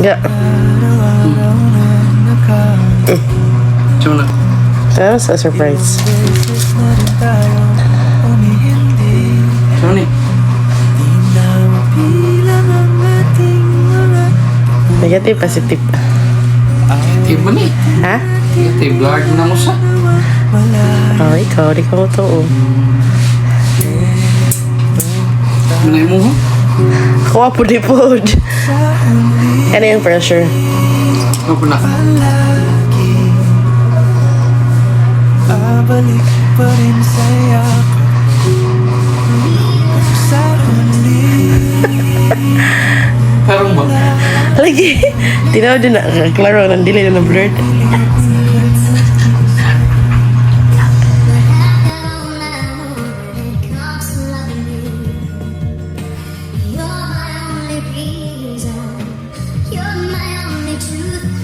Yeah. Siya na. That was a surprise. Siya ni. Negative, positive. Negative ba ni? Ha? Negative. Blurred na mo siya. Oh, ikaw, di ka mo to. Oh. Ano mo ha? Kuha po di po. Ano yung pressure? Ano po na? Babalik pa rin sa yakap sa huli. Parang ba? Lagi. Tinaw din na. Klaro, nandili na na blurred. You're my only reason. You're my only truth.